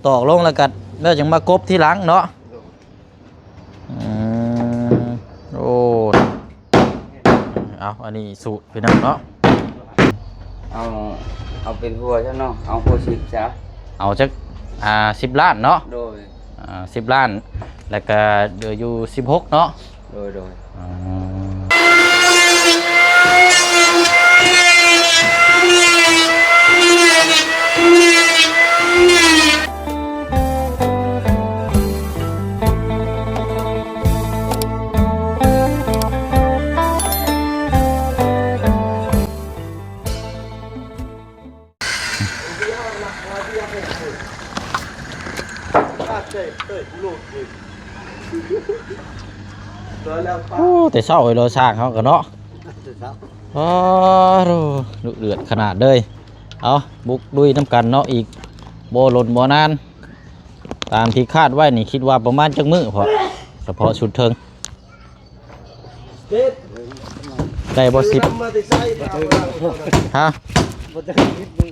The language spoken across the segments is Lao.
ຕອກລົງແລ້ວກໍ ແລ້ວຈັ່ງມາກົບທີຫຼັງເນາະ. ອືມ ໂອ້ ເອົາ ອັນນີ້ສູດພີ່ນ້ອງເນາະ. ເອົາ ເອົາເປັນຫົວຊະເນາະ ເອົາຫົວສິບຊະ. ເອົາຈັກ ອ່າ ສິບລ້ານເນາະ. ໂດຍ ອ່າ ສິບລ້ານ ແລ້ວກະເຫຼືອຢູ່ສິບຫົກເນາະ. ໂດຍ ໂດຍ ອືມ. ໂອ້ ແຕ່ເຊົ້າເລີຍ ຊ່າງເຮົາກໍເນາະ. ແຕ່ເຊົ້າ ໂອ້ ດຸເດືອດຂະໜາດເລີຍ. ເອົາ ບຸກລຸຍນຳກັນເນາະ ອີກບໍ່ດົນບໍ່ນານ. ຕາມທີ່ຄາດໄວ້ນີ້ ຄິດວ່າປະມານຈັກມື້ພໍ ສະເພາະຊຸດເທິງ? ໄດ້ບໍ່ສິບ? ຮະ? ບໍ່ເຖິງສິບມື້.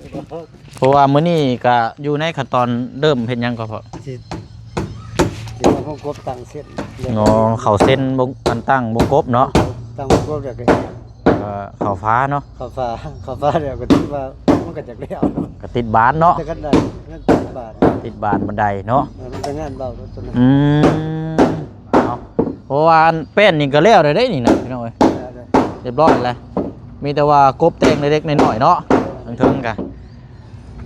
ເພາະວ່າມື້ນີ້ກະຢູ່ໃນຂັ້ນຕອນເລີ່ມເຮັດຫຍັງກໍພໍ? ຊິ ຊິເອົາກົບຕັ້ງເສັ້ນ. ອໍ ເຂົ້າເສັ້ນ ບົງ ອັນຕັ້ງບົງກົບເນາະ. ຕັ້ງບົງກົບແລ້ວກໍ ເອີ ເຂົ້າຝາເນາະ. ເຂົ້າຝາ ເຂົ້າຝາແລ້ວກໍຖືວ່າມັນກໍຈັກແລ້ວ ກໍຕິດບານເນາະ. ແຕ່ກັນໄດ້ ມັນຕິດບານ ຕິດບານບັນໄດເນາະ. ເອີ ມັນກໍງານເບົາໂລດຕົວນັ້ນ. ອືມ ເນາະ ເພາະວ່າອັນແປ້ນນີ້ກໍແລ້ວແລ້ວເດ້ນີ້ນະ ພີ່ນ້ອງເອີຍ. ແລ້ວ ແລ້ວ ຮຽບຮ້ອຍແລ້ວ ມີແຕ່ວ່າກົບແຕ່ງເລັກໆນ້ອຍໆເນາະ ເອີ ທາງເທິງກະ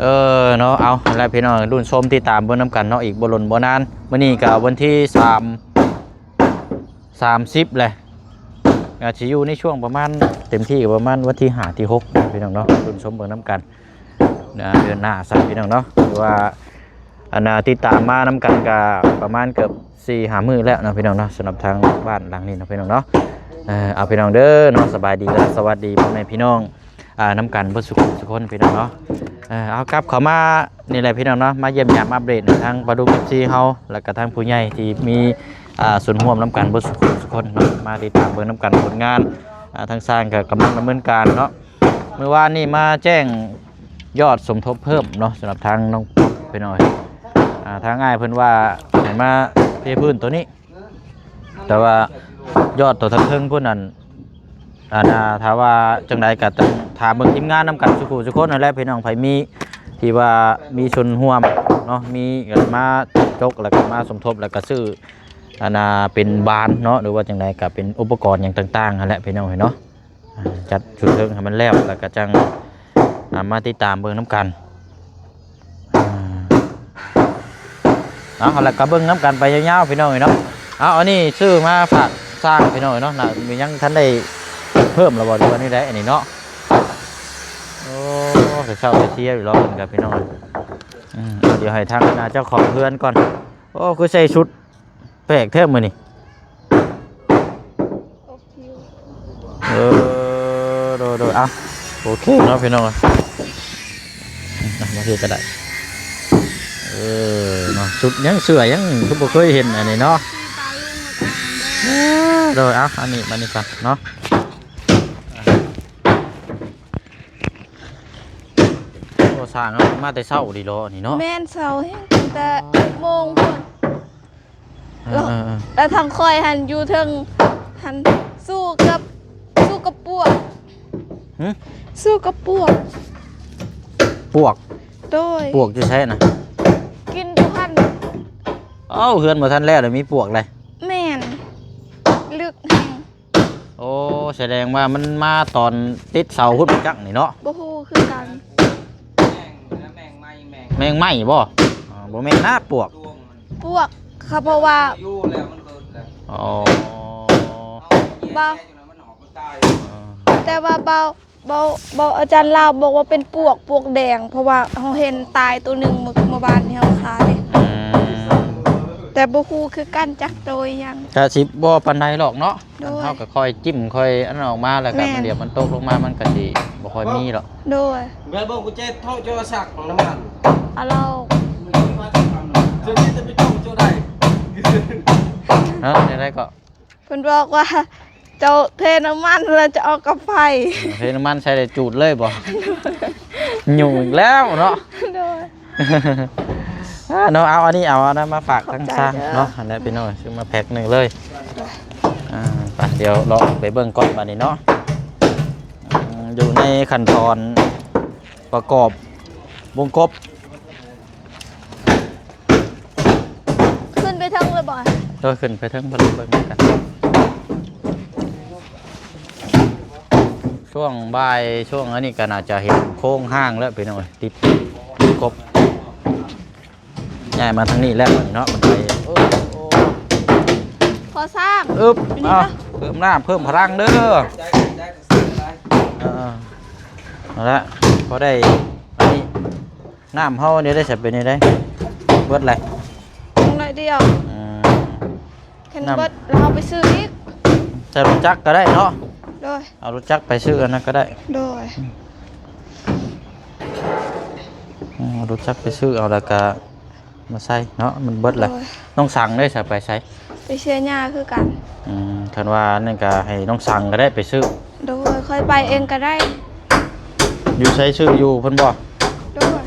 ເອີ ເນາະ. ເອົາ ຫັ້ນແຫຼະພີ່ນ້ອງ ລຸ້ນຊົມຕິດຕາມເບິ່ງນຳກັນເນາະ ອີກບໍ່ດົນບໍ່ນານ. ມື້ນີ້ກະວັນທີສາມ ສາມສິບແຫຼະ ອາດຊິຢູ່ໃນຊ່ວງປະມານ ເຕັມທີ່ກໍປະມານວັນທີຫ້າ ທີຫົກ ພີ່ນ້ອງເນາະ. ລຸ້ນຊົມເບິ່ງນຳກັນ ເດືອນໜ້າຊະ ພີ່ນ້ອງເນາະ. ຫຼືວ່າ ອັນນ່າ ຕິດຕາມມານຳກັນກະປະມານເກືອບສີ່ຫ້າມື້ແລ້ວເນາະ ພີ່ນ້ອງເນາະ ສຳລັບທາງບ້ານຫຼັງນີ້ເນາະ ພີ່ນ້ອງເນາະ. ເອີ ເອົາ ພີ່ນ້ອງເດີເນາະ ສະບາຍດີ ແລະ ສະຫວັດດີພໍ່ແມ່ພີ່ນ້ອງ ອ່າ ນຳກັນເບິດສູ່ຄົນ ສູ່ຄົນ ພີ່ນ້ອງເນາະ. ເອີ ເອົາ ກັບເຂົ້າມານີ້ແຫຼະ ພີ່ນ້ອງເນາະ ມາຢ້ຽມຢາມອັບເດດໃຫ້ທາງປາດຸກ ເອັຟຊີ ເຮົາ ແລ້ວກະທາງຜູ້ໃຫຍ່ທີ່ມີ ອ່າ ສ່ວນຮ່ວມນຳກັນເບິດສູ່ຄົນ ສູ່ຄົນເນາະ ມາຕິດຕາມເບິ່ງນຳກັນຜົນງານ. ອ່າ ທາງຊ່າງກໍກຳລັງດຳເນີນການເນາະ. ມື້ວານນີ້ມາແຈ້ງຍອດສົມທົບເພີ່ມເນາະ ສຳລັບທາງນ້ອງປັອບ ພີ່ນ້ອງເອີຍ. ອ່າ ທາງອ້າຍເພິ່ນວ່າໃຫ້ມາເທພື້ນໂຕນີ້ ແຕ່ວ່າຍອດໂຕທາງເທິງພຸ້ນນັ້ນ ອັນນ່າ ຖ້າວ່າຈັ່ງໃດກໍຕ້ອງຖາມເບິ່ງທີມງານນຳກັນສູ່ຄູ່ສູ່ຄົນນັ້ນແຫຼະ ພີ່ນ້ອງ. ໃຜມີທີ່ວ່າມີສ່ວນຮ່ວມເນາະ ມີກໍມາຈົກ ແລ້ວກໍມາສົມທົບ ແລ້ວກໍຊື້ ອັນນ່າ ເປັນບານເນາະ ຫຼືວ່າຈັ່ງໃດກໍເປັນອຸປະກອນຫຍັງຕ່າງໆຫັ້ນແຫຼະ ພີ່ນ້ອງເອີຍເນາະ. ອ່າ ຈັດຊຸດເທິງໃຫ້ມັນແລ້ວ ແລ້ວກໍຈັ່ງ ອ່າ ມາຕິດຕາມເບິ່ງນຳກັນ. ອ່າ ເອົາ ແລ້ວກໍເບິ່ງນຳກັນໄປຍາວໆ ພີ່ນ້ອງເອີຍເນາະ. ເອົາ ອັນນີ້ຊື້ມາຝາກຊ່າງ ພີ່ນ້ອງເອີຍເນາະ. ນະ ມີຫຍັງທັນໄດ້ເພີ່ມແລ້ວບໍ່ ຫຼືວ່າແນວໃດອັນນີ້ເນາະ? ໂອ້ ແຕ່ເຊົ້າແຕ່ເຊຍຢູ່ລອເພິ່ນກັບ ພີ່ນ້ອງ. ອືມ ເອົາ ດຽວໃຫ້ທາງ ອັນນ່າ ເຈົ້າຂອງເຮືອນກ່ອນ. ໂອ້ ຄືໃສ່ຊຸດ ແປກແທ້ມື້ນີ້. ເອີ ໂດຍໆ ເອົາ ໂອເຄເນາະ ພີ່ນ້ອງ. ອືມ ມາເທກໍໄດ້. ເອີ ເນາະ ຊຸດຫຍັງ ເສື້ອຫຍັງ ຄືບໍ່ເຄີຍເຫັນອັນນີ້ເນາະ. ເອີ ໂດຍ ເອົາ ອັນນີ້ມານີ້ກ່ອນເນາະ. ໂອ້ ຊ່າງເນາະ ມາແຕ່ເຊົ້າດີເນາະ ອັນນີ້ເນາະ. ແມ່ນ ເຊົ້າແຮງ ຕັ້ງແຕ່ຫົກໂມງພຸ້ນ. ເອີ ແລ້ວ ເອີ ແລ້ວທາງຂ້ອຍຫັ້ນຢູ່ເທິງຫັ້ນ ສູ້ກັບ ສູ້ກັບປວກ. ຫຶ? ສູ້ກັບປວກ. ປວກ? ໂດຍ. ປວກຢູ່ໃສນະ? ກິນຢູ່ຫັ້ນ. ເອົ້າ ເຮືອນບໍ່ທັນແລ້ວ ແລ້ວມີປວກເລີຍ. ແມ່ນ ລຶກແຮງ. ໂອ້ ສະແດງວ່າມັນມາຕອນຕິດເສົາພຸ້ນຈັກນີ້ເນາະ. ບໍ່ຮູ້ຄືກັນ. ແມງໄມ້ ແມງໄມ້ບໍ່? ອໍ ບໍ່ແມ່ນນະ ປວກ ປວກ ເຂົາເວົ້າວ່າ ອໍ ເບົາ ແຕ່ວ່າເບົາ ເບົາ ເບົາ ອາຈານລາວບອກວ່າເປັນປວກ ປວກແດງ ເພາະວ່າເຮົາເຫັນຕາຍໂຕໜຶ່ງ ມື້ ມື້ວານນີ້ເຮົາຂາຍ. ອືມ ແຕ່ບໍ່ຮູ້ຄືກັນຈັກໂຕອີ່ຫຍັງ. ກະຊິບໍ່ປານໃດຫຼອກເນາະ. ໂດຍ. ເຮົາກໍຄ່ອຍຈິ້ມ ຄ່ອຍອັນນັ້ນອອກມາ ແລ້ວກໍ ແມ່ນ ມັນ ດຽວມັນຕົກລົງມາ ມັນກໍຊິບໍ່ຄ່ອຍມີຫຼອກ. ໂດຍ. ແມ່ນບໍ່ ກຸເຈໂທໂຈສັກນ້ຳມັນ ອາລາວ ເຈົ້ານີ້ຈະໄປໂຈໂຈໄດ້. ເອີ ແນວໃດກໍ ເພິ່ນບອກວ່າ ເຈົ້າເທນ້ຳມັນແລ້ວຈະອອກກັບໄຟ. ເທນ້ຳມັນໃສ່ແລ້ວຈູດເລີຍບໍ່? ໂດຍ. ຫຍຸ້ງອີກແລ້ວເນາະ. ໂດຍ. ອ້າ ເນາະ ເອົາອັນນີ້ ເອົາອັນນັ້ນມາຝາກທາງຊ່າງເນາະ ອັນນີ້ພີ່ນ້ອງ ຊື້ມາແພັກໜຶ່ງເລີຍ. ອ່າ ໄປ ດຽວເລາະໄປເບິ່ງກ່ອນບາດນີ້ເນາະ. ອືມ ຢູ່ໃນຂັ້ນຕອນປະກອບວົງກົບ. ຂຶ້ນໄປເທິງເລີຍບໍ່? ໂດຍ ຂຶ້ນໄປເທິງ ເບິ່ງນຳກັນ. ຊ່ວງບ່າຍ ຊ່ວງອັນນີ້ກໍໜ້າຈະເຫັນໂຄງຮ່າງແລ້ວພີ່ນ້ອງເອີຍ ຕິດກົບ ຍ້າຍມາທາງນີ້ແລ້ວເນາະ ມັນໄປ ໂອ້ ພໍສ້າງ ອຶບ ເອົາ ເພີ່ມນ້ຳເພີ່ມພະລັງເດີ. ເອີ ເອົາລະ ພໍໄດ້ອັນນີ້ ນ້ຳເຮົານີ້ໄດ້ໃສ່ເປັນຈັ່ງໃດ ເບິດແຫຼະ ຍັງໜ້ອຍດຽວ. ອືມ ຄັນເບິດແລ້ວເຮົາໄປຊື້ອີກ ໃສ່ລົດຈັກກໍໄດ້ເນາະ. ໂດຍ ເອົາລົດຈັກໄປຊື້ອັນນັ້ນກໍໄດ້. ໂດຍ ອືມ ເອົາລົດຈັກໄປຊື້ເອົາ ແລ້ວກໍມາໃສ່ເນາະ ມັນເບິດແຫຼະ. ໂດຍ ນ້ອງສັງເດ້ ສະໄປໃສ? ໄປເຊຍຍາຄືກັນ. ອືມ ຄັນວ່ານັ້ນກໍໃຫ້ນ້ອງສັງກໍໄດ້ໄປຊື້. ໂດຍ ຂ້ອຍໄປເອງກໍໄດ້. ຢູ່ໃສຊື້ຢູ່ເພິ່ນບໍ່? ໂດຍ ອືມ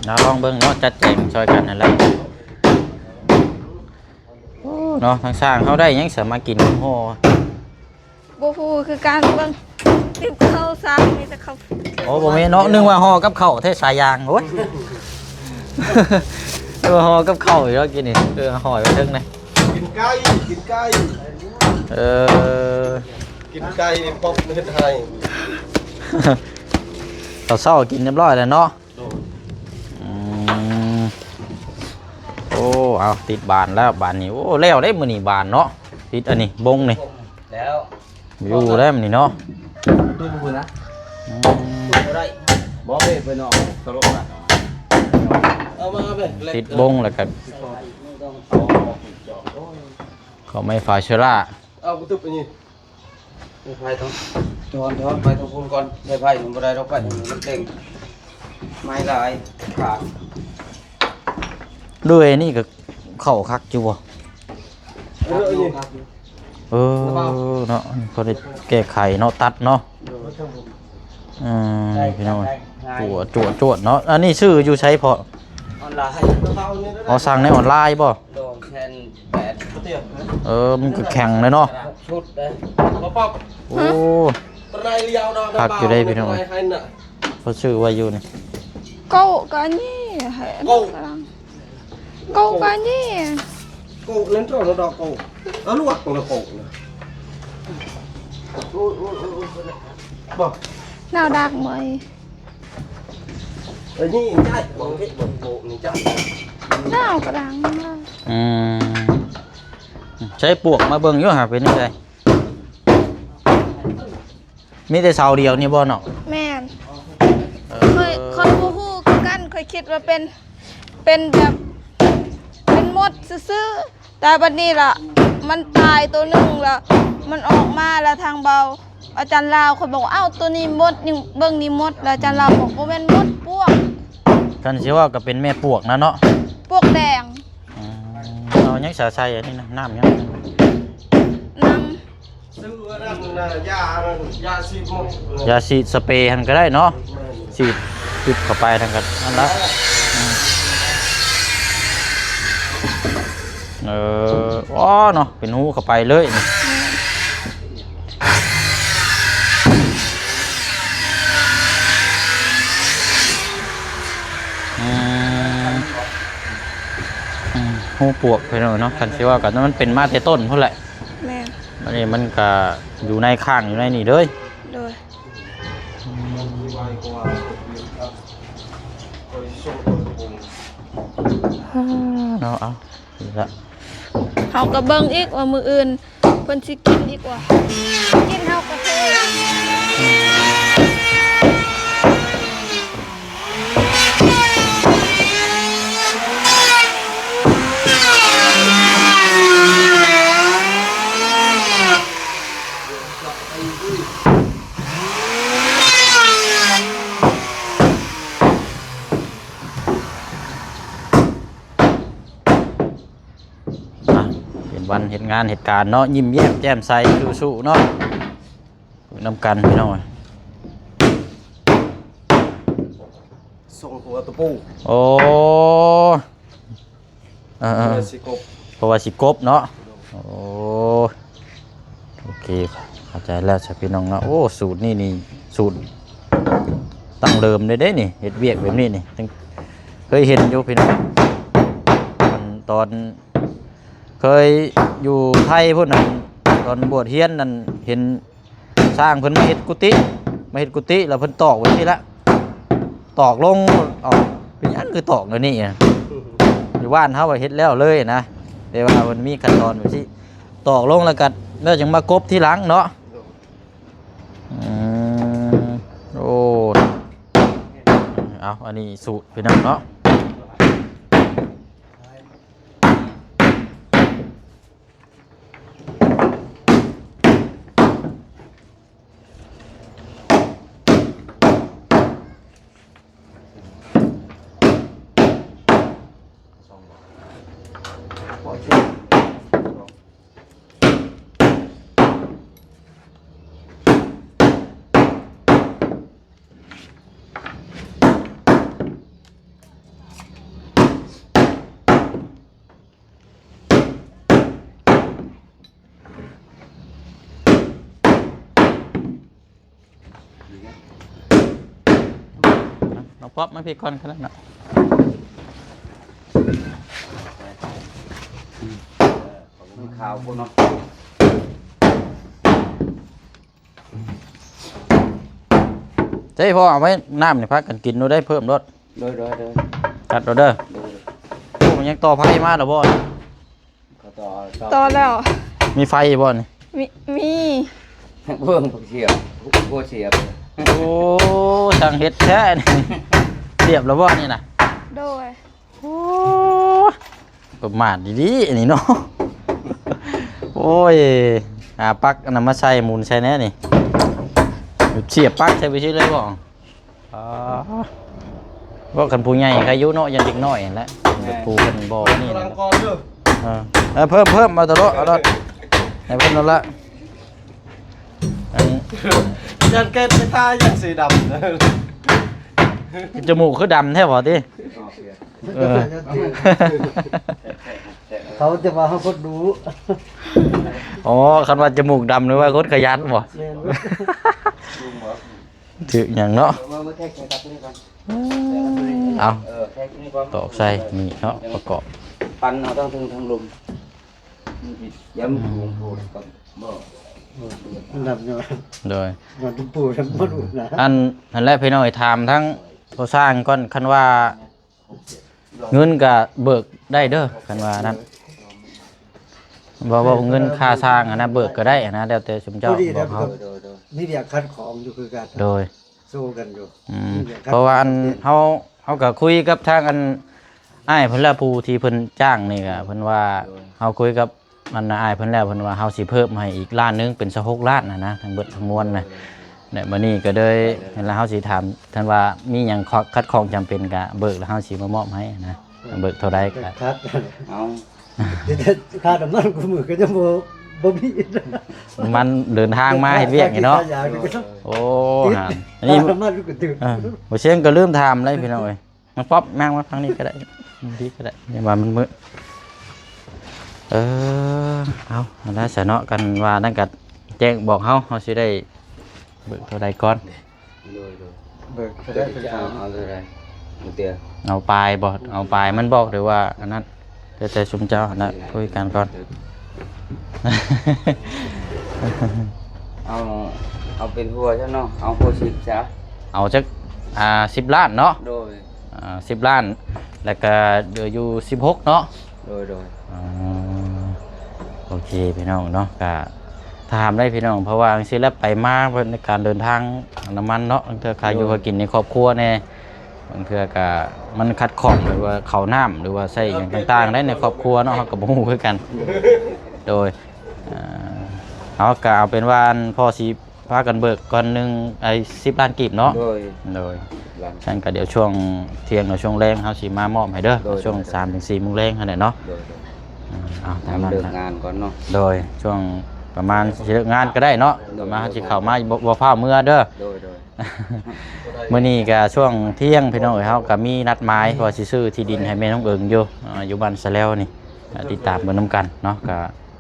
ເອົາລອງເບິ່ງເນາະ ຈັດແຈງຊ່ອຍກັນຫັ້ນແຫຼະ. ໂອ້ ເນາະ ທາງຊ່າງເຮົາໄດ້ຫຍັງສາມາກິນຫໍ່? ບໍ່ຮູ້ຄືກັນ ເບິ່ງຕິບເຂົ້າຊ່າງມີແຕ່ເຂົ້າ. ໂອ້ ບໍ່ແມ່ນເນາະ ນຶກວ່າຫໍ່ກັບເຂົ້າແທ້ສາຍຢາງ. ໂອ້ຍ ເອີ ຫໍ່ກັບເຂົ້າຢູ່ແລ້ວກິນນີ້. ເອີ ຫອຍໄປເທິງນະ ກິນໄກ່ ກິນໄກ່. ເອີ ກິນໄກ່ ປັອບເຮັດໃຫ້ ເຊົ້າໆ ກິນຮຽບຮ້ອຍແລ້ວເນາະ. ໂດຍ ອືມ ໂອ້ ເອົາ ຕິດບານແລ້ວບາດນີ້. ໂອ້ ແລ້ວເດ້ມື້ນີ້ບານເນາະ ຕິດອັນນີ້ບົງນີ້ ແລ້ວ ຢູ່ແລ້ວມື້ນີ້ເນາະ. ປະຕູນະ ອືມ ປະຕູບໍ່ໄດ້ ບໍ່ເດ້ ໄປນອກຕະຫຼົກນະ. ເອົາມາເອົາໄປ ຕິດບົງແລ້ວກໍເຂົ້າໄມ້ຝາເຊື້ອລາ. ເອົາປະຕູອັນນີ້ ໄຟຕ້ອງ ຈອນ ຈອນ ໄຟຕ້ອງພຸ້ນກ່ອນ ໃຊ້ໄຟມັນບໍ່ໄດ້ດອກ ໄຟມັນເຕັງ ໄມ້ຫຼາຍຂາດ. ເລື່ອຍນີ້ກໍເຂົ້າຄັກຢູ່ບໍ່? ເລື່ອຍນີ້ ເອີ ເນາະ ພໍໄດ້ແກ້ໄຂເນາະ ຕັດເນາະ. ອືມ ພີ່ນ້ອງ ຈວດ ຈວດ ຈວດເນາະ. ອັນນີ້ຊື້ຢູ່ໃສພໍ່? ອອນລາຍ. ອໍ ສັ່ງໃນອອນລາຍບໍ່? ໂດຍ ແຜ່ນແປດ ເອີ ມັນກໍແຂງເລີຍເນາະ ຫົກຊຸດເດ້. ໂອ້ ຄັກຢູ່ເດ້ພີ່ນ້ອງ ເຂົາຊື້ໄວ້ຢູ່ນີ້. ເກົ້າກໍອັນນີ້ ເກົ້າກໍອັນນີ້ ເກົ້ານັ້ນເຈົ້າດອກເກົ້າ ເອົາລວກເກົ້ານະ ບໍ່ ໜາວດັກເມຍ. ເອີ ນີ້ໃຈ ບໍ່ເຮັດບໍ່ໂປະນີ້ຈ້ະ ໜາວກະດັງ. ອືມ ໃຊ້ປວກມາເບິ່ງຢູ່ຫາເປັນຈັ່ງໃດ? ມີແຕ່ເສົາດຽວນີ້ບໍ່ນ້ອງ? ແມ່ນ ເອີ ຂ້ອຍ ຂ້ອຍບໍ່ຮູ້ຄືກັນ ຂ້ອຍຄິດວ່າເປັນ ເປັນແບບ ເປັນມົດຊື່ໆ. ແຕ່ບັດນີ້ລະ ມັນຕາຍໂຕໜຶ່ງລະ ມັນອອກມາລະ ທາງເບົາອາຈານລາວ ຂ້ອຍບອກວ່າ ອ້າວ ໂຕນີ້ມົດ ນີ້ເບິ່ງນີ້ມົດ ລະອາຈານລາວບອກ ບໍ່ແມ່ນມົດ ປວກ. ຄັນຊິເວົ້າກໍເປັນແມ່ປວກນະເນາະ ປວກແດງ. ອືມ ເອົາຫຍັງສາໃສ່ອັນນີ້ນະ ນ້ຳຫຍັງ? ນ້ຳ ຊື້ອັນນັ້ນນະ ຢາອັນນັ້ນ ຢາສີດມົດ ຢາສີດສະເປຫັ້ນກໍໄດ້ເນາະ ແມ່ນ ສີດ ຊິດເຂົ້າໄປນັ້ນກໍນັ້ນລະ. ອືມ ເອີ ອໍ ເນາະ ເປັນຮູເຂົ້າໄປເລີຍນີ້. ອືມ ອືມ ຮູປວກໄປເນາະ ຄັນຊິວ່າກັນ ມັນເປັນມາແຕ່ຕົ້ນພຸ້ນແຫຼະ. ແມ່ນ ອັນນີ້ມັນກະຢູ່ໃນຂ້າງ ຢູ່ໃນນີ້ເລີຍ. ໂດຍ ອືມ ເນາະ ເອົາ ນີ້ລະ ເຮົາກໍເບິ່ງອີກວ່າມື້ອື່ນເພິ່ນຊິກິນອີກບໍ່ ກິນເຮົາກໍເທ. ອ່ະ ເປັນວັນເຮັດງານເຮັດການເນາະ ຍິ້ມແຍ້ມແຈ່ມໃສ ສູ້ໆເນາະ ຢູ່ນຳກັນພີ່ນ້ອງ. ສົ່ງຫົວຕະປູ. ໂອ້ ເອີໆ ເພື່ອຊິກົບ ເພາະວ່າຊິກົບເນາະ. ໂອ້ ໂອເຄ ເຂົ້າໃຈແລ້ວຊະພີ່ນ້ອງເນາະ. ໂອ້ ສູດນີ້ນີ້ ສູດດັ້ງເດີມເດ້ນີ້ ເຮັດວຽກແບບນີ້ນີ້ ເຄີຍເຫັນຢູ່ພີ່ນ້ອງ. ອັນຕອນເຄີຍຢູ່ໄທພຸ້ນນະ ຕອນບວດຮຽນນັ້ນ ເຫັນຊ່າງເພິ່ນມາເຮັດກຸຕິ ມາເຮັດກຸຕິ ແລ້ວເພິ່ນຕອກແບບນີ້ລະ ຕອກລົງ. ເອົ້າ ເປັນຫຍັງຄືຕອກແນວນີ້ນະ? ຢູ່ບ້ານເຮົາເຮັດແລ້ວເລີຍນະ ແຕ່ວ່າມັນມີຂັ້ນຕອນແບບຊີ້ ຕອກລົງແລ້ວກໍ ແລ້ວຈັ່ງມາກົບທີຫຼັງເນາະ. ອືມ ໂອ້ ເອົາ ອັນນີ້ສູດພີ່ນ້ອງເນາະ. ນ້ອງປັອບມາພີ້ກ່ອນກໍໄດ້ເນາະ. ຂາວພຸ້ນເນາະ. ເຈົ້ ພໍ່ເອົາໄວ້ນ້ຳນີ້ ພາກັນກິນໂລດເດີ້ ເພີ່ມໂລດ. ໂດຍ ໂດຍ ໂດຍ ຈັດໂລດເດີ້. ໂດຍ ໂອ້ ມັນຍັງຕໍ່ໄຟມາແລ້ວບໍ່? ເຂົາຕໍ່ ຕໍ່ແລ້ວ. ມີໄຟຢູ່ບໍ່ນີ້? ມີ ມີ. ເບິ່ງເສຍ ຫົວເສຍ. ໂອ້ ຊ່າງເຮັດແທ້ນີ້ ສຽບແລ້ວບໍ່ນີ້ນະ? ໂດຍ. ໂອ້ ປະໝາດດີໆ ອັນນີ້ເນາະ. ໂອ້ຍ ຫາປັກອັນນັ້ນມາໃສ່ ໝູນໃສ່ແດ່ນີ້ ສຽບປັກໃສ່ໄປຊື່ເລີຍບໍ່? ອໍ ເວົ້າຄັນຜູ້ໃຫຍ່ໃຄຢູ່ເນາະ ຢ້ານເດັກນ້ອຍຫັ້ນແຫຼະ. ແມ່ນ ຜູ້ເພິ່ນບໍ່ນີ້ນະ. ເອີ ເອີ ເພີ່ມ ເພີ່ມ ເອົາໂລດ ເອົາໂລດ ໃຫ້ເພິ່ນໂລດລະ. ອັນ ຢ້ານແກ້ໄປທາ ຢ້ານສີດຳ. ຈະມູກຄືດຳແທ້ບໍ່ຕິ? ເອີ ເຂົາຈະວ່າເຮົາຄົນດຸ. ອໍ ຄັນວ່າຈະມູກດຳ ຫຼືວ່າຄົນຂະຫຍັນບໍ່? ແມ່ນ. ຖືກຫຍັງເນາະ. ເອົາ ຕອກໃສ່ນີ້ເນາະ ປະກອບ ປັ່ນເອົາທັງເທິງທັງລຸ່ມ. ມັນດຳຢູ່. ໂດຍ ມັນປູນບໍ່ດູນະ. ອັນ ນັ້ນແຫຼະພີ່ນ້ອງເອີຍ ຖາມທາງພໍ່ຊ່າງກ່ອນ ຄັນວ່າເງິນກະເບີກໄດ້ເດີ້ ຄັນວ່ານັ້ນ ບໍ່ ບໍ່ ເງິນຄ່າຊ່າງຫັ້ນນະ ເບີກກໍໄດ້ຫັ້ນນະ ແລ້ວແຕ່ຊຸມເຈົ້າບອກເຮົາ. ໂດຍ ມີວຽກຂັດຂອງຢູ່ຄືກັນ. ໂດຍ ໂຊກັນຢູ່. ອືມ ເພາະວ່າອັນເຮົາ ເຮົາກໍຄຸຍກັບທາງອັນອ້າຍເພິ່ນລະ ຜູ້ທີ່ເພິ່ນຈ້າງນີ້ກໍເພິ່ນວ່າ ເຮົາຄຸຍກັບອັນອ້າຍເພິ່ນແລ້ວ ເພິ່ນວ່າເຮົາຊິເພີ່ມໃຫ້ອີກລ້ານໜຶ່ງ ເປັນຊາວຫົກລ້ານຫັ້ນນະ ທັງເບິດທັງມວນນະ. ແລະ ບັດນີ້ກໍເລີຍ ແລ້ວເຮົາຊິຖາມທ່ານວ່າມີຫຍັງຂັດຂ້ອງຈຳເປັນກະເບີກ ແລ້ວເຮົາຊິມາມອບໃຫ້ນະ. ເບີກເທົ່າໃດກໍ ເອົາ ຄ່ານ້ຳມັນຄູ່ມື້ກໍຍັງບໍ່ ບໍ່ມີ ມັນເດີນທາງມາເຮັດວຽກນີ້ເນາະ. ໂອ້ ຫາ ອັນນີ້ ຄ່ານ້ຳມັນກໍຖືກ. ເອີ ບໍ່ຊຽງກໍລືມຖາມໄດ໋ພີ່ນ້ອງເອີຍ. ນ້ອງປັອບ ມາ ມາທາງນີ້ກໍໄດ້ ນີ້ກໍໄດ້ ຢ່າວ່າມັນມືດ. ເອີ ເອົາ ອັນນັ້ນຊະເນາະ ກັນວ່ານັ້ນກໍແຈ້ງບອກເຮົາ ເຮົາຊິໄດ້ເບີກເທົ່າໃດກ່ອນ. ໂດຍ ໂດຍ ເບີກເທົ່າໃດ ເຈົ້າເອົາເທົ່າໃດ? ເອົາປາຍບໍ່? ເອົາປາຍມັນບໍ່ ຫຼືວ່າອັນນັ້ນ? ແຕ່ ແຕ່ຊຸມເຈົ້າຫັ້ນນະ ຄຸຍກັນກ່ອນ. ເອົາ ເອົາເປັນຫົວຊະເນາະ ເອົາຫົວສິບຊະ. ເອົາຈັກ ອ່າ ສິບລ້ານເນາະ. ໂດຍ ອ່າ ສິບລ້ານ ແລ້ວກະເຫຼືອຢູ່ສິບຫົກເນາະ. ໂດຍ ໂດຍ ອໍ ໂອເຄພີ່ນ້ອງເນາະ ກະຖາມໄດ້ພີ່ນ້ອງ ເພາະວ່າຈັ່ງຊີ້ແຫຼະ ໄປມາ ໃນການເດີນທາງ ນ້ຳມັນເນາະ ລາງເທື່ອຄ່າຢູ່ ໂດຍ ຄ່າກິນໃນຄອບຄົວແດ່ ບາງເທື່ອກະມັນຂັດຂ້ອງ ຫຼືວ່າເຂົ້ານ້ຳ ຫຼືວ່າໃຊ້ຫຍັງຕ່າງໆ ໄດ້ໃນຄອບຄົວເນາະ ເຮົາກໍບໍ່ຮູ້ຄືກັນ. ໂດຍ ອ່າ ເຮົາກໍເອົາເປັນວ່າ ອັນ ພໍ່ຊິ ພາກັນເບີກກ່ອນໜຶ່ງ ໄອ້ ສິບລ້ານກີບເນາະ. ໂດຍ ໂດຍ ສິບລ້ານ ຊັ້ນກໍດຽວຊ່ວງທ່ຽງ ຫຼື ຊ່ວງແລງເຮົາຊິມາມອບໃຫ້ເດີ ໂດຍ ຊ່ວງ ໂດຍ ສາມເຖິງສີ່ໂມງແລງຫັ້ນແຫຼະເນາະ. ໂດຍ ໂດຍ ອ່າ ເອົາຕາມນັ້ນ ເລີກງານກ່ອນເນາະ. ໂດຍ ຊ່ວງປ ປະມານຊິເລີກງານກໍໄດ້ເນາະ ໂດຍ ປະມານເຮົາຊິເຂົ້າມາ ບໍ່ ບໍ່ຟ້າວເມືອເດີ. ໂດຍ ໂດຍ ມື້ນີ້ກໍຊ່ວງທ່ຽງພີ່ນ້ອງເອີຍ ເຮົາກໍມີນັດໝາຍ ໂດຍ ວ່າຊິຊື້ທີ່ດິນໃຫ້ແມ່ນ້ອງເອີງຢູ່ ອ່າ ຢູ່ບ້ານສະແລວນີ້ ອ່າ ຕິດຕາມເບິ່ງນຳກັນເນາະ. ກໍ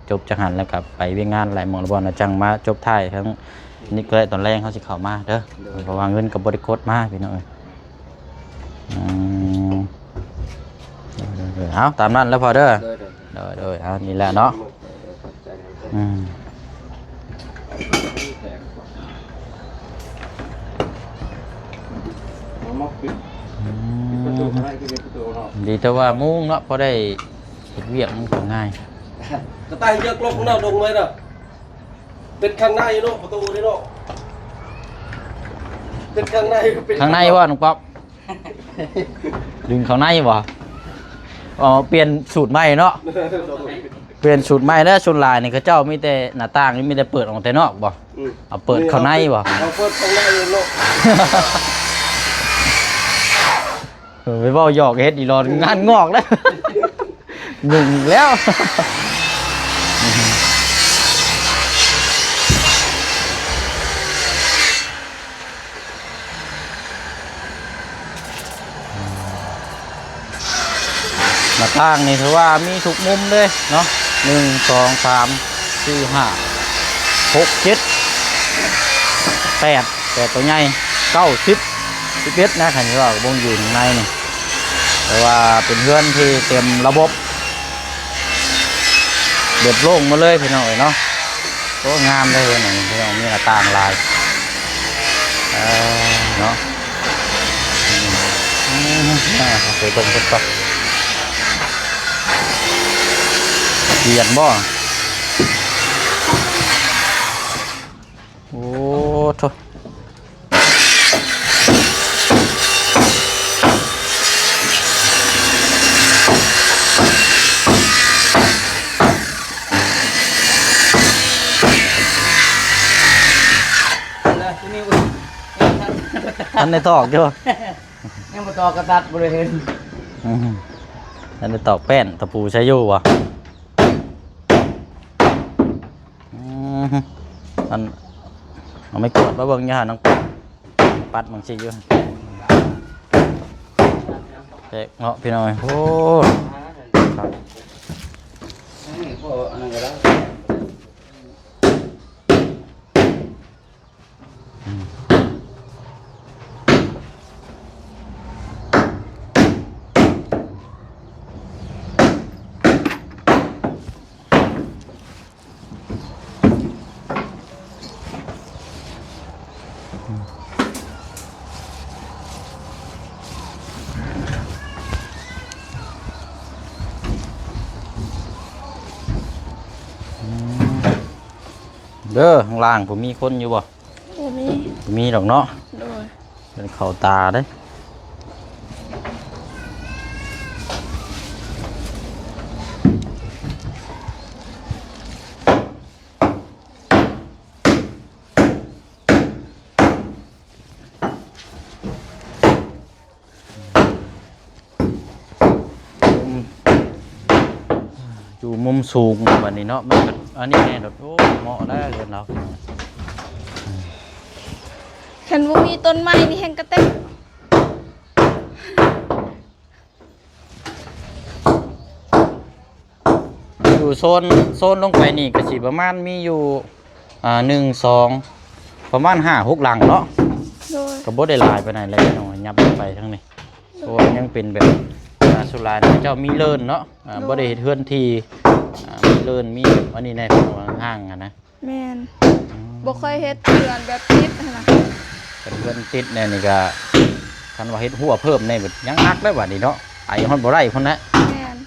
ຈົບຈາກຫັ້ນແລ້ວກໍໄປວຽກງານຫຼາຍໝ່ອງຫຼາຍບ່ອນ ແລ້ວຈັ່ງມາຈົບທ້າຍທາງນີ້ກໍໄດ້ ຕອນແລງເຮົາຊິເຂົ້າມາເດີ ໂດຍ ເພາະວ່າເງິນກໍບໍ່ໄດ້ກົດມາພີ່ນ້ອງເອີຍ. ອືມ ເອົາ ຕາມນັ້ນແຫຼະພໍ່ເດີ. ໂດຍ ໂດຍ ເອົາ ນີ້ແຫຼະເນາະ. ອືມ ອືມ ດີແຕ່ວ່າມຸງເນາະ ພໍໄດ້ເຮັດວຽກມັນກໍງ່າຍ. ກະຕ່າຍເຍອະກລົກເນາະ ລົງໄວ້ເນາະ. ເປັນຂ້າງໃນເນາະ ປະຕູນີ້ເນາະ ເປັນຂ້າງໃນ ເປັນ ຂ້າງໃນບໍ່ນ້ອງປັອບ? ດຶງເຂົ້າໃນບໍ່? ເອົາ ປ່ຽນສູດໃໝ່ເນາະ ປ່ຽນສູດໃໝ່ແລ້ວ. ສ່ວນຫຼາຍນີ້ເຂົາເຈົ້າມີແຕ່ໜ້າຕ່າງ ມີແຕ່ເປີດອອກແຕ່ນອກບໍ່? ອືມ ເອົາເປີດເຂົ້າໃນບໍ່? ເອົາເປີດເຂົ້າໃນເນາະ. ເອີ ໄປເວົ້າຫຍອກເຮັດອີ່ຫຼອນ ງານງອກແລ້ວ ຫຍຸ້ງອີກແລ້ວ. ໜ້າຕ່າງນີ້ຖືວ່າມີທຸກມຸມເດ້ເນາະ ໜຶ່ງ ສອງ ສາມ ສີ່ ຫ້າ ຫົກ ເຈັດ ແປດ ແປດໂຕໃຫຍ່ ເກົ້າ ສິບ ສິບເອັດ ນະ ຄັນຊິເວົ້າວົງຢືນຂ້າງໃນນີ້ ແຕ່ວ່າເປັນເຮືອນທີ່ເຕັມລະບົບ ແບບໂລ່ງໝົດເລີຍພີ່ນ້ອງເອີຍເນາະ. ໂອ້ ງາມເດ້ເຮືອນນີ້ພີ່ນ້ອງ ມີໜ້າຕ່າງຫຼາຍ ເອີ ເນາະ. ອືມ ອືມ ອ່າ ໄປເບິ່ງເພິ່ນກ່ອນ ຂຽນບໍ່? ໂອ້ໂທ້ ທັນໄດ້ຕອກຢູ່ ຍັງບໍ່ຕອກກະຕັດ ບໍ່ໄດ້ເຫັນ ອືມ ທັນໄດ້ຕອກແປ້ນ ຕະປູໃຊ້ຢູ່ບໍ່? ອືມ ອັນ ເອົາໄມ້ກວາດມາເບິ່ງຢູ່ຫັ້ນ ນ້ອງປັດມັນຊິຢູ່ ແຕກເນາະພີ່ນ້ອງ. ໂອ້ ຄັກ ອັນນີ້ກໍ ອັນນັ້ນກໍໄດ້. ເດີ ຂ້າງລ່າງຜູ້ມີຄົນຢູ່ບໍ່? ບໍ່ມີ ບໍ່ມີດອກເນາະ. ໂດຍ ເປັນເຂົ້າຕາເດ້. ຢູ່ມຸມສູງບັດນີ້ເນາະ ມັນກໍອັນນີ້ແນ່ດອກ. ໂອ້ ເໝາະແລ້ວເຮືອນລາວ ຄັນບໍ່ມີຕົ້ນໄມ້ນີ້ແຮ່ງກະແຕກ. ຢູ່ໂຊນ ໂຊນລົງໄປນີ້ກໍຊິປະມານມີຢູ່ ອ່າ ໜຶ່ງ ສອງ ປະມານຫ້າຫົກຫຼັງເນາະ. ໂດຍ ກໍບໍ່ໄດ້ຫຼາຍປານໃດແຫຼະພີ່ນ້ອງ ຫຍັບລົງໄປທາງນີ້. ໂດຍ ເພາະວ່າຍັງເປັນແບບ ອ່າ ສ່ວນຫຼາຍເຂົາເຈົ້າມີເລີນເນາະ ອ່າ ໂດຍ ບໍ່ໄດ້ເຮັດເຮືອນທີ່ ອ່າ ມີເລີນ ມີແບບອັນນີ້ແດ່ ເພາະວ່າຫ່າງຫັ້ນນະ. ແມ່ນ ອືມ ບໍ່ຄ່ອຍເຮັດເຮືອນແບບຕິດຫັ້ນນະ. ຄັນເຮືອນຕິດແນ່ນີ້ກໍ ຄັນວ່າເຮັດຮົ້ວເພີ່ມແນ່ ຍັງໜັກແລ້ວບັດນີ້ເນາະ ໄອຮອດບໍ່ໄດ້ພຸ້ນແຫຼະ. ແມ່ນ.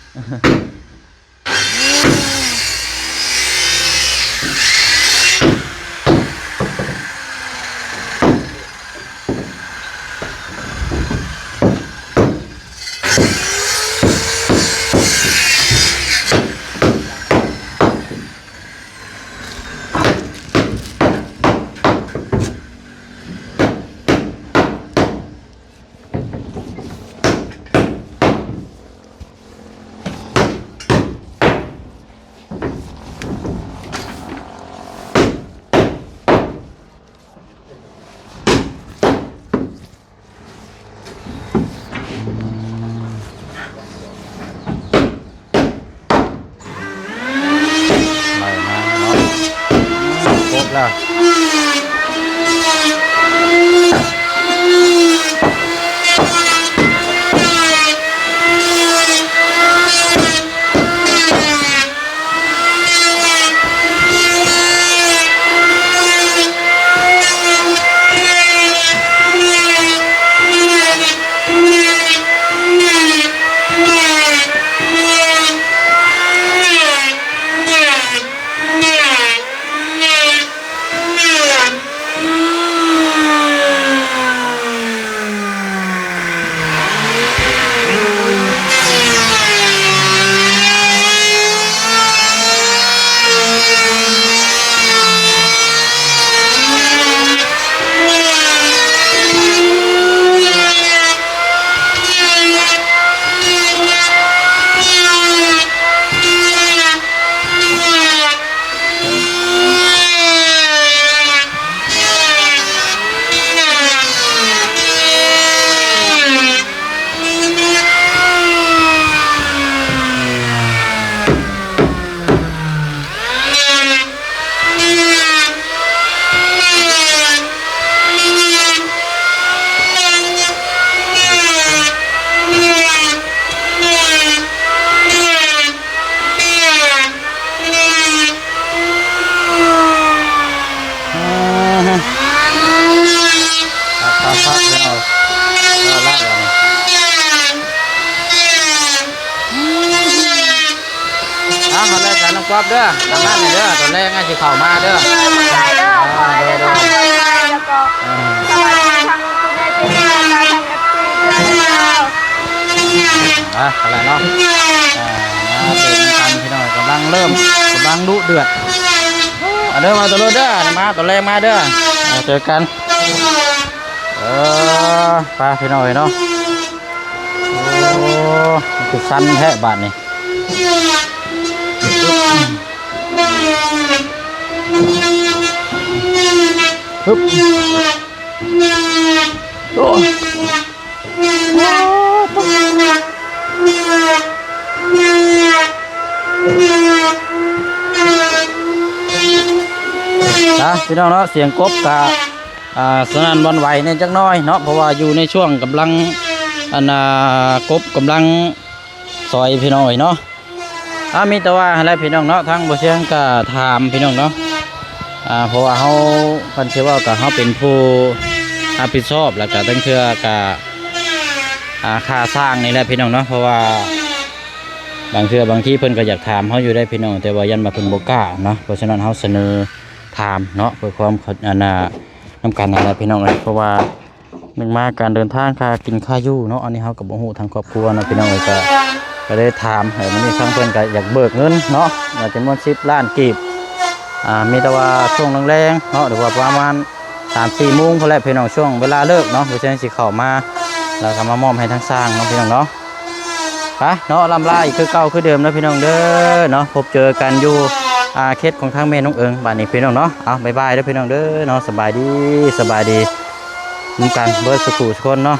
ແລ້ວກັນນ້ອງກອບເດີ ຕາມນັ້ນເດີ ຕອນແລງຊິເຂົ້າມາເດີ ຂອບໃຈເດີ ຂໍໃຫ້ເດີນທາງປອດໄພ ແລ້ວກໍ ເອີ ສະບາຍດີທາງຜູ້ໃຫຍ່ໃຈດີ ແລ້ວກໍທາງ ເອັຟຊີ ເດີ ອ່ະ ຫັ້ນແຫຼະເນາະ ອ່າ ມາເບິ່ງນຳກັນພີ່ນ້ອງ ກຳລັງເລີ່ມ ກຳລັງດຸເດືອດ ເອົາເດີ ມາຕະລຸດເດີ ມາຕອນແລງມາເດີ ເຈີກັນ ເອີ ໄປພີ່ນ້ອງເອີຍເນາະ ໂອ້ ຄືສັ່ນແທ້ບາດນີ້ ຮຶບ ໂອ້ ນະ ພີ່ນ້ອງເນາະ ສຽງກົບກະ ອ່າ ສະໜັ່ນຫວັ່ນໄຫວແດ່ຈັກໜ້ອຍເນາະ ເພາະວ່າຢູ່ໃນຊ່ວງກຳລັງ ອັນນ່າ ກົບກຳລັງ ຊອຍພີ່ນ້ອງເອີຍເນາະ ອ່າ ມີແຕ່ວ່າຫັ້ນແຫຼະພີ່ນ້ອງເນາະ ທາງບໍ່ຊຽງກະຖາມພີ່ນ້ອງເນາະ ອ່າ ເພາະວ່າເຮົາ ຄັນຊິເວົ້າກະເຮົາເປັນຜູ້ຮັບຜິດຊອບ ແລ້ວກະບາງເທື່ອກະ ອ່າ ຄ່າສ້າງນີ້ແຫຼະພີ່ນ້ອງເນາະ ເພາະວ່າບາງເທື່ອບາງທີເພິ່ນກະຢາກຖາມເຮົາຢູ່ເດ້ພີ່ນ້ອງ ແຕ່ວ່າຢ້ານວ່າເພິ່ນບໍ່ກ້າເນາະ ເພາະສະນັ້ນເຮົາສະເໜີຖາມເນາະ ເພື່ອຄວາມ ອັນນ່າ ນຳກັນຫັ້ນແຫຼະພີ່ນ້ອງເອີຍ ເພາະວ່າ ໜຶ່ງມາການເດີນທາງ ຄ່າກິນຄ່າຢູ່ເນາະ ອັນນີ້ເຮົາກໍບໍ່ຮູ້ທາງຄອບຄົວເນາະພີ່ນ້ອງເອີຍ ກໍ ກໍໄດ້ຖາມ ເອີ ມື້ນີ້ທາງເພິ່ນກໍຢາກເບີກເງິນເນາະ ວ່າຈຳນວນສິບລ້ານກີບ ອ່າ ມີແຕ່ວ່າຊ່ວງແລງໆເນາະ ຫຼືວ່າປະມານສາມສີ່ໂມງພຸ້ນແຫຼະພີ່ນ້ອງ ຊ່ວງເວລາເລີກເນາະ ເພິ່ນຈັ່ງຊິເຂົ້າມາ ແລ້ວກໍມາມອບໃຫ້ທາງຊ່າງເນາະພີ່ນ້ອງເນາະ ໄປເນາະ ລ່ຳລາອີກຄືເກົ່າຄືເດີມເນາະພີ່ນ້ອງເດີເນາະ ພົບເຈີກັນຢູ່ ອ່າ ເຂດຂອງທາງແມ່ນ້ອງເອີງ ບາດນີ້ພີ່ນ້ອງເນາະ ເອົາ ບາຍບາຍເດີພີ່ນ້ອງເດີເນາະ ສະບາຍດີ ສະບາຍດີ ນຳກັນເບິດສູ່ຜູ້ສູ່ຄົນເນາະ